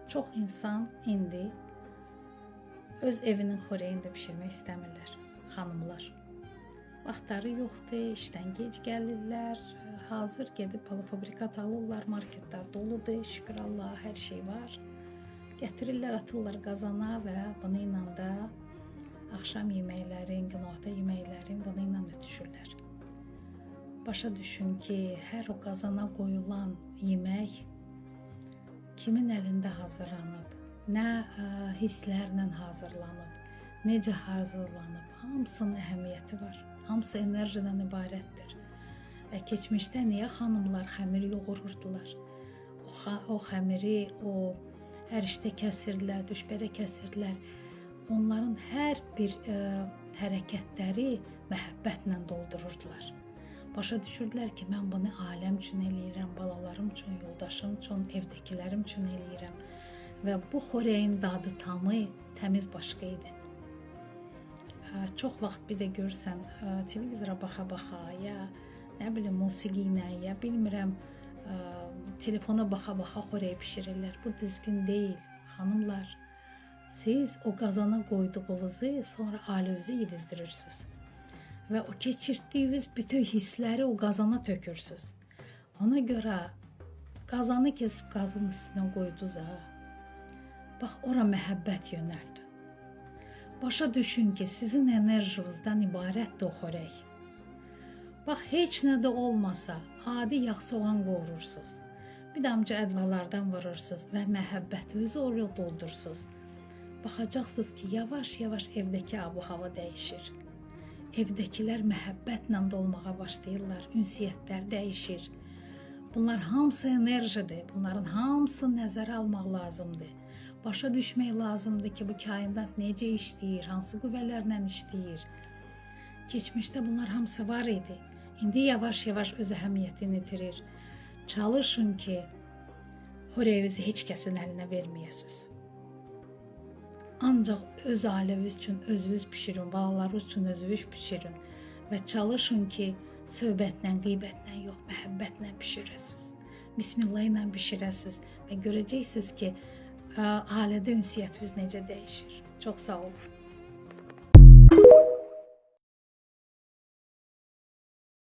Çox insan indi öz evinin xörəyini də bişirmək istəmirlər, xanımlar. Vaxtları yoxdur, işdən gec gəlirlər, hazır gedib polofabrikat alırlar, marketlər doludur, şükür Allaha hər şey var. Gətirirlər, atırlar qazana və bunu ilə də axşam yeməklərin, günorta yeməklərin bunu ilə ötüşürlər. Başa düşün ki, hər o qazana qoyulan yemək kimin əlində hazırlanıb, nə hisslərlə hazırlanıb, necə hazırlanıb, hamısının əhəmiyyəti var. Hamısı enerjidən ibarətdir. Və keçmişdə niyə xanımlar xəmir yoğururdular? O xəmiri, o ərişdə kəsirdilər, düşbərə kəsirdilər. Onların hər bir hərəkətləri məhəbbətlə doldururdular. Başa düşürdülər ki, mən bunu ailəm üçün eləyirəm, balalarım üçün, yoldaşım üçün, evdəkilərim üçün eləyirəm. Və bu xörəyin dadı tamı təmiz başqa idi. Çox vaxt bir də görürsən, televizora baxa-baxa, ya nə bilim musiqi ilə, ya bilmirəm telefona baxa-baxa xörək bişirirlər. Bu düzgün deyil, xanımlar. Siz o qazana qoyduğunuzu sonra ailənizi yedizdirirsiniz. Və o keçirdiyiniz bütün hissləri o qazana tökürsünüz. Ona görə qazanı ki qazın üstünə qoydunuz ha. Bax ora məhəbbət yönəldi. Başa düşün ki, sizin enerjinizdən ibarətdir o xörək. Bax heç nə də olmasa, adi yağ soğan qovurursuz. Bir damcı ədvalardan vurursunuz və məhəbbətinizi oraya doldurursunuz. Baxacaqsınız ki, yavaş-yavaş evdəki abu-hava dəyişir. Evdəkilər məhəbbətlə dolmağa başlayırlar, ünsiyyətlər dəyişir. Bunlar hamısı enerjidir. Bunların hamısı nəzərə almaq lazımdır. Başa düşmək lazımdır ki, bu kainat necə işləyir, hansı qüvvələrlə işləyir. Keçmişdə bunlar hamısı var idi. İndi yavaş-yavaş öz əhəmiyyətini itirir. Çalışın ki, xörəyinizi heç kəsin əlinə verməyəsiniz. Ancaq öz ailəniz üçün özünüz bişirin, balalarınız üçün özünüz bişirin və çalışın ki, söhbətlə, qeybətlə yox, məhəbbətlə bişirəsiniz. Bismillah ilə bişirəsiniz və görəcəksiniz ki, ailədə ünsiyyətiniz necə dəyişir. Çox sağ olun.